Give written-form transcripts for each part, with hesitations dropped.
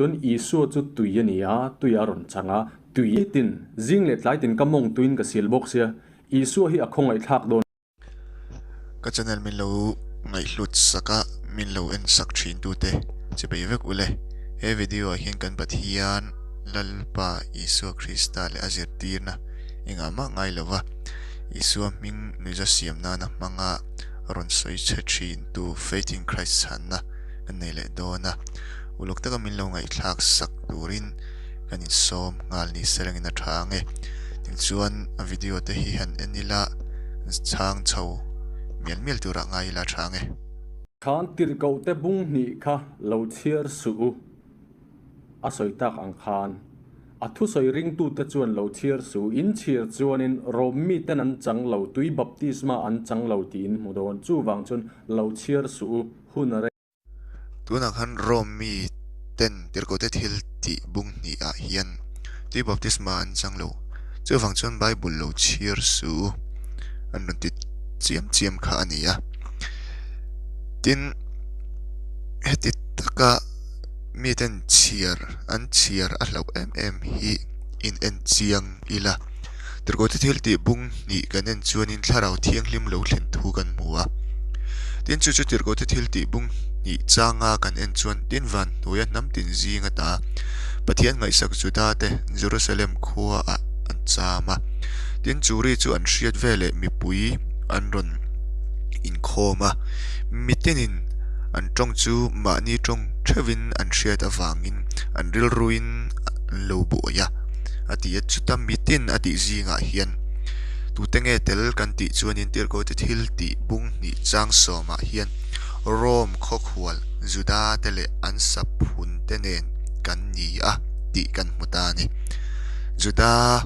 Chuan Isua chu tui a ni a, tui a rawn chang a, tui tin, zing leh tlai tin ka mawng tuiin ka sil bawk sia, Isua hi a khawngaih thlak dawn. Ka channel min lo ngaihhlut sak a, min lo en sak thin tute che bei vek ule. He video ah hian kan Pathian Lalpa Isua Krista leh a zirtirna engah mah ngai lova Isua hming nuihza siam nana hmanga rawn sawi chhe thin tu Faith in Christ chhanna kan nei leh dawn a. Uluk taka min lo ngaihthlak sak turin kan insawm nghal ni se rengin a tha ang e. Tichuan a video te hi han en ila chhang chho mial mial turah ngai ila a tha ang e. Khan tirhkoh te bung hnih kha lo chhiar suh u, a sawi tak ang khan. A thusawi ringtute chuan lo chhiar suh u, in chhiar chuanin Rom miten an chang lo, tui baptisma an chang lo tiin hmu dawn. Chuvang chuan lo chhiar suh u, hun a rei. Tunah khan Rome mi ten tirhkohte thil tih bung hnih ah hian tui baptisma an chang lo. Chuvang chuan Bible lo chhiar su u an rawn ti chiam chiam kha a ni a. Tin, heti taka mi ten chhiar an chhiar a hlauh em em hi in en chiang ila. Tirhkohte thil tih bung hnih kan en chuanin thlarau thianghlim lo thlen thu kan hmu a. Tin, chu chu tirhkohte thil tih bung hnih changa kan en chuan tin van hnuaia hnam tin zing ata Pathian ngaihsak Juda te Jerusalem khua ah an cham a. Tin, chu ri chu an hriat veleh mipui an rawn inkhawm a. Mitinin an tawng chu mahni tawng theuhin an hriat avangin an rilruin an lo buai a. A ti a, chuta mitin a tih zingah hian tute nge tel kan tih chuanin tirhkohte thil tih bung hnih chang sawmah hian Rome khawkhual Juda te leh an saphun te nen kan ni a tih kan hmu ta a ni. Juda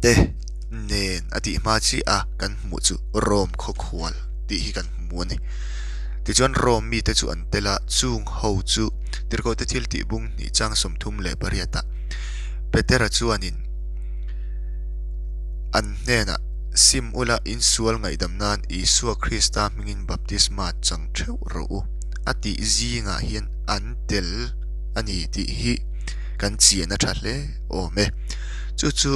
te nen a tih hma chiah a kan hmuh chu Rome khawkhual tih hi kan hmu a ni. Tichuan Rome mite chu an tel a, chung ho chu tirhkohte thil tih bung hnih chang 38 ah Petera chuanin an hnenah, Sim ula insual ngaihdam nan Isua Krista hmingin baptisma chang theuh rawh u, a tih zingah hian an tel a ni tih hi kan chian a tha hle awm e. Chu chu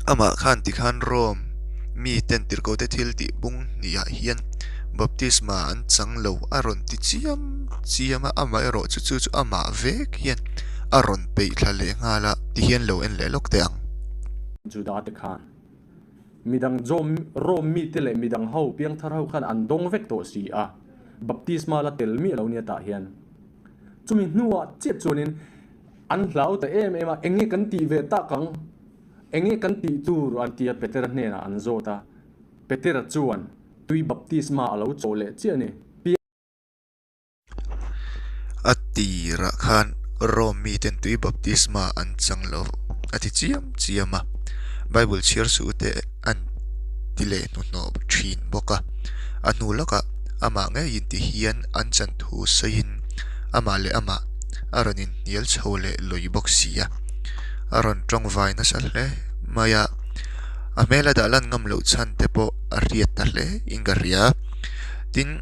amah khan tikhan Rome miten tirhkohte thil tih bung hnih ah hian baptisma an chang lo a rawn ti chiam chiam a, amaherawh chu chu chu amah vek hian a rawn peih thla leh nghal a ti hian lo en leh lawk teh ang. Juda te khan midang Jom Rome mite leh midang ho piangthar ho khan an dawng vek tawh si a, baptisma la tel miah lo nia tah hian chumi hnuah chiah chuanin an hlau ta em em a, eng nge kan tih ve tak ang, eng nge kan tih tur an ti a Petera hnenah an zawt a, Petera chuan tui baptisma a lo chawh leh chiah a ni. A tirah khan Rome miten tui baptisma an chang lo a ti chiam chiam a, Bible chhiar suh te an ti leh hnuhnawh thin bawk a. A hnu lawkah amah ngeiin ti hian an chan thu sawiin amah leh amah a rawn inhnial chho leh lawi bawk si a, a rawn tawngvai nasa hle mai a, a hmel a dah lan ngam loh chhan te pawh a hriat ta hle in ka hria. Tin,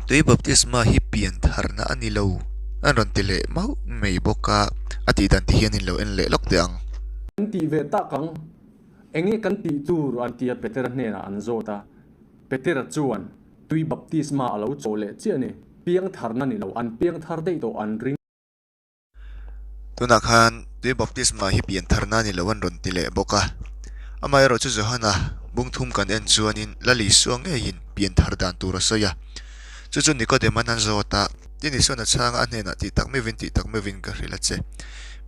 tui baptisma hi pian tharna a ni lo an rawn ti leh mauh mai bawk a, a tih dan ti hian in lo en leh lawk teh ang. Kan tih ve tak ang, eng nge kan tih tur an ti a Petera hnenah an zawt a, Petera chuan tui baptisma a lo chawh leh chiah a ni, piang tharna ni lo, an piang thar daih tawh an ring. Tunah khan tui baptisma hi pian tharna a ni lo an rawn ti leh bawk a. Amaherawh chu Johana bung thum kan en chuanin Lal Isua ngeiin pian thar dan tur a sawi a. Chu chu Nikodema'n a zawt a, Tin Isua'n a chhang a, a hnenah tih tak meuhin tih tak meuhin ka hrilh a che.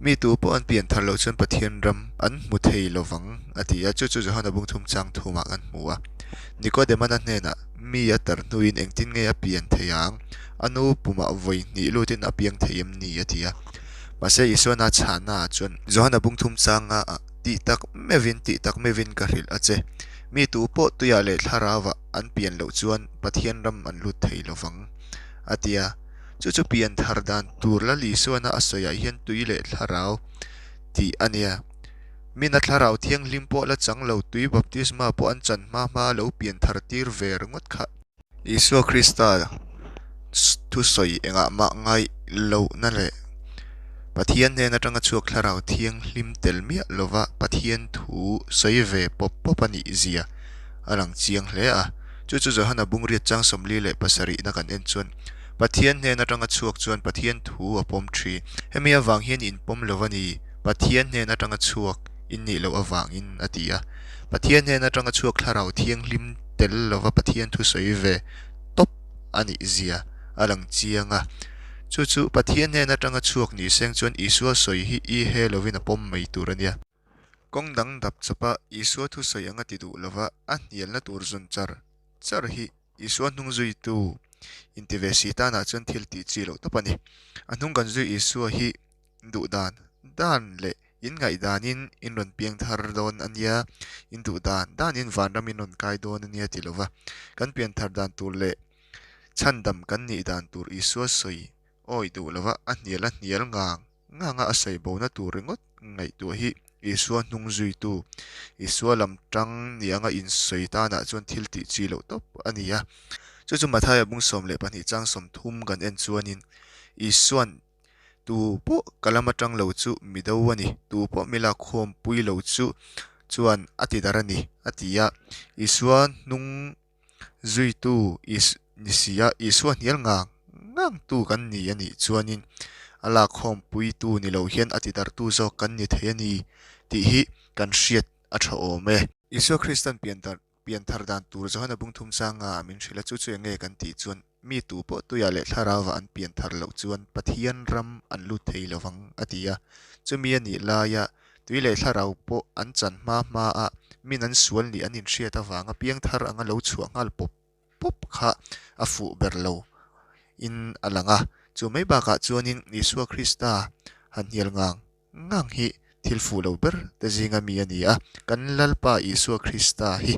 Mi tu pawh an pian thar loh chuan Pathian ram an hmu thei lovang a ti a, chu chu Johana bung thum chang thumah kan hmu a. Nikodema'n a hnenah mi a tar hnuin engtin nge a pian thei ang? A nu pumah vawi hnih lutin a piang thei em ni? a ti a. Mahse Isuana chhahnaah chuan Johana bung thum changa ah tih tak meuhin tih tak meuhin ka hrilh a che. Mi tu pawh tuiah leh thlarauah an pian loh chuan Pathian ram an lut thei lo vang, a ti a. Chu chu pian thar dan tur Lal Isuana a sawiah hian tui leh thlarau tih a nia. Mina thlarau thianghlim pawh la chang lo tui baptisma pawh an chan hma hma lo pian thar tir ve ringawt kha. Isua Krista thusawi engah mah ngaih lohna leh Pathian hnen atanga chhuak thlarau thianghlim tel miah lova Pathian thu sawi ve pawp pawp a nih zia a lang chiang hle a. Chu chu Johana bungriat chang 47 na kan en chuan Pathian hnen atanga chhuak chuan Pathian thu a pawm thin. Hemi avang hian in pawm lo a ni, Pathian hnen atanga chhuak in nih loh avangin a ti a. Pathian hnen atanga chhuak thlarau thianghlim tel lova Pathian thu sawi ve tawp a nih zia a lang chiang a. Chu chu Pathian hnen atanga chhuak ni seng chuan Isua sawi hi i he lovin a pawm mai tur a nia. Kawng dang dap chawpa Isua thusawi anga ti duh lova a hnialna tur zun char char hi Isua hnung zuitu inti ve si tanah chuan thil tih chi loh tawp a ni. A hnung kan zui Isua hi duh dan dan leh in ngaihdanin in rawn piang thar dawn a nia, in duh dan danin vanram in rawn kai dawn a nia ti lova kan pian thar dan tur leh Chhandam kan nih dan tur Isua sawi awi duh lova a hnial a hnial ngang ngang a a sawi bona tur ringawt ngaihtuah hi Isua hnung zuitu Isua lam tang ni anga insawi tanah chuan thil tih chi loh tawp a ni a. Chu chu Mathaia bung 12 chang 30 kan en chuanin Isua'n Tu pawh ka lam atang lo chu mi do a ni, tu pawh mi lakkhawm pui lo chu chuan a ti dar a ni, a ti a. Isua hnung Zuitu Is ni si a, Isua hnial ngang ngangtu kan ni a nih chuanin a lakkhawmpuitu ni lo hian a tidarhtu zawk kan ni thei a ni tih hi kan hriat a tha awm e. Isua Kristan pianthar pianthar dan tur Johana bung thum changa min hrilh a, chu chu eng nge kan tih chuan mi tu pawh tuiah leh thlarauva an pianthar loh chuan Pathian ram an lut thei lo vang a ti a. Chumi a nih laia Tui leh thlarau pawh an chan hma hma a, min an sual nih an inhriat avanga piangthar anga lo chhuah nghal pawp pawp kha a fuh ber lo in a lang a. Chu mai bakah chuanin Isua Krista han hnial ngang ngang hi thil fuh lo ber te zinga mi a ni a. Kan Lalpa Isua Krista hi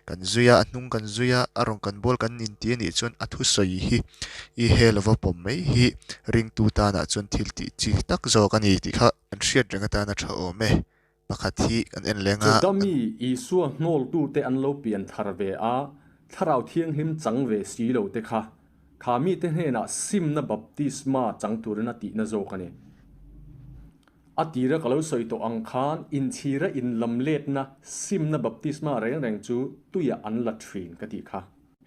kan zui a, a hnung kan zui a, a rawn kan bawl kan inti a nih chuan a thusawi hi i he lova pawm mai hi ringtu tanah chuan thil tih chi tak zawk a ni tih kha An hriat reng atana tha awm e. Pakhat hi kan en leng a. Juda mi Isua hnawltute an lo pian thar ve a, Thlarau Thianghlim chang ve si lo te kha, kha mite hnenah simna baptisma chang turin a tihna zawk a ni. A tira ka lo sawi tawh ang khan inchhira inlamletna simna baptisma reng reng chu tuiah an la thin ka tih kha.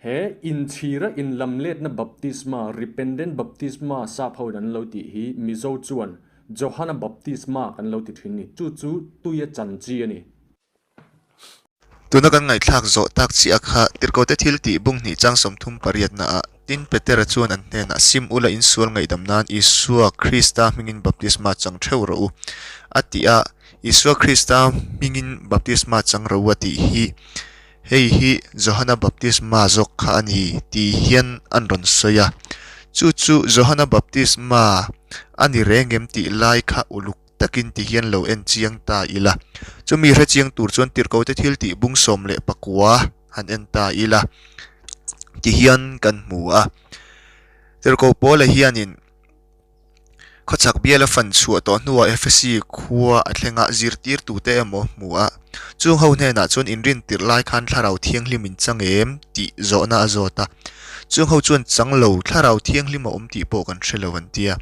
He inchhira inlamletna baptisma, repentant baptisma, sap hoin an lo tih hi Mizo chuan Johana baptisma kan lo ti thin ni. Chu chu tuia chan chi a ni. Tuna kan ngaihthlak zawh tak chiah kha Tirhkote thil tih bung hnih chang 38 naah tin Petera chuan an hnenah sim ula insual ngaihdam nan Isua Krista hmingin baptisma chang theuh rawh u a ti a, Isua Krista hmingin baptisma chang rawh u a tih hi Hei hi Johana baptisma zawk kha a ni tih hian an rawn sawi a. Chu chu Johana baptisma a ni reng em tih lai kha uluk takin ti hian lo en chiang ta ila. Chumi hre chiang tur chuan tirhkote thil tih bung 19 han en ta ila ti hian kan hmu a. Tirhkoh Paula hianin. Khawchhak biala fan chhuah tawh hnuah Efesi khua a thleng a, zirtirtute emaw hmu a. Chung ho hnenah chuan inrin tirh lai khan Thlarau Thianghlim in chang em? tih zawhna a zawt a. Chung ho chuan chang lo, Thlarau Thianghlim a awm tih pawh kan hre lo an ti a.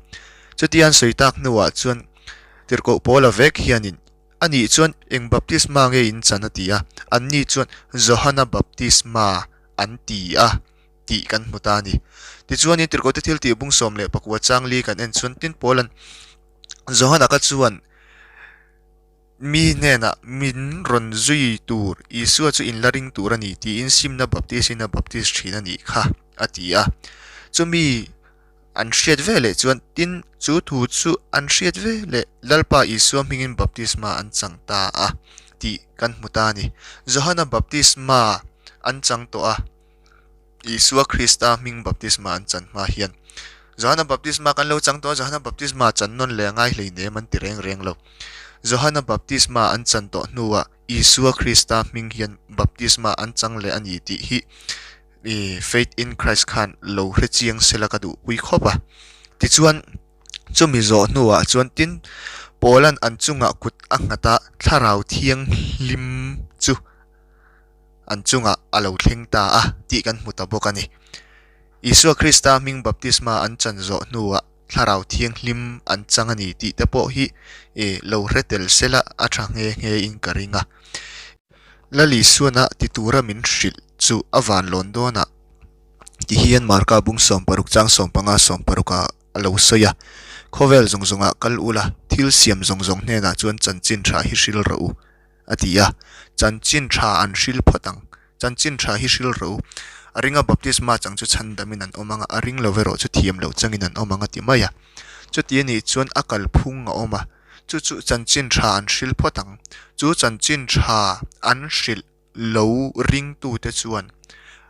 Chutia an sawi tak hnuah chuan Tirhkoh Paula vek hianin, Ani chuan eng baptisma nge in chan a ti a, anni chuan Johana baptisma an ti a. tih kan hmu ta a ni. Tichuanin Tirhkohte thil tih bung 19 chang li kan en chuan tin Paula'n Johana ka chuan mi hnenah min rawn zui tur Isua chu in la ring tur a ni tiin simna baptis in a baptis thin a nih kha a ti a. Chumi an hriat ve leh chuan tin chu thu chu an hriat ve leh Lalpa Isua hmingin baptisma an chang ta a tih kan hmu ta a ni. Johana baptisma an chang tawh a. Isua Krista hming baptisma an chan hma hian Johana baptisma kan lo chang tawh a, Johana baptisma chan nawn leh a ngai hleinem an ti reng reng lo. Johana baptisma an chan tawh hnuah Isua Krista hming hian baptisma an chang leh a ni tih hi Faith in Christ khan lo hre chiang sela ka duhpui khawp a. Tichuan, chumi zawh hnuah chuan tin Paula'n an chungah kut a nghat a, Thlarau Thianghlim chu an chungah a lo thleng ta a tih kan hmu ta bawk a ni. Isua Krista hming baptisma an chan zawh hnuah Thlarau Thianghlim an chang a ni tih te pawh hi lo hre tel sela a tha nghe nghe in ka ring a. Lal Isuana ti tura min hrilh chu a van lawn dawnah ti hian Marka bung 60 chang 15 60 ah a lo sawi a, Khawvel zawng zawngah kal ula, thil siam zawng zawng hnenah chuan chanchin tha hi hril rawh u, a ti a. Chanchin tha an hril phawt ang. Chanchin tha hi hril rawh u. A ringa baptisma chang chu chhandamin an awm ang a, a ring lo erawh chu thiam loh changin an awm ang a ti mai a. Chuti a nih chuan a kalphung a awm a, chu chu chanchin tha an hril phawt ang. Chu chanchin tha an hrilh lo ringtute chuan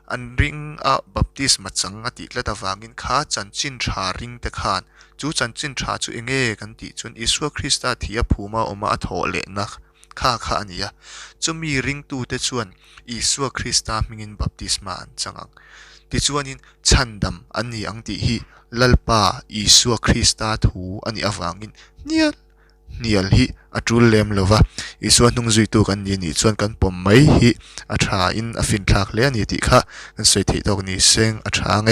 an ring a baptisma chang a tih tlat avangin kha chanchin tha ringte khan chu chanchin tha chu eng nge kan tih chuan Isua Krista thih a phuma awma a thawh lehna kha kha a ni a. Chumi ringtute chuan Isua Krista hmingin baptisma an chang ang. Tichuanin chhandam an ni ang tih hi Lalpa Isua Krista thu a nih avangin hnial hnial hi a tul lem lo va, Isua hnung zuitu kan ni anih chuan kan pawm mai hi a tha in a finthlak hle a ni tih kha kan sawi theih tawk ni seng a tha ang e.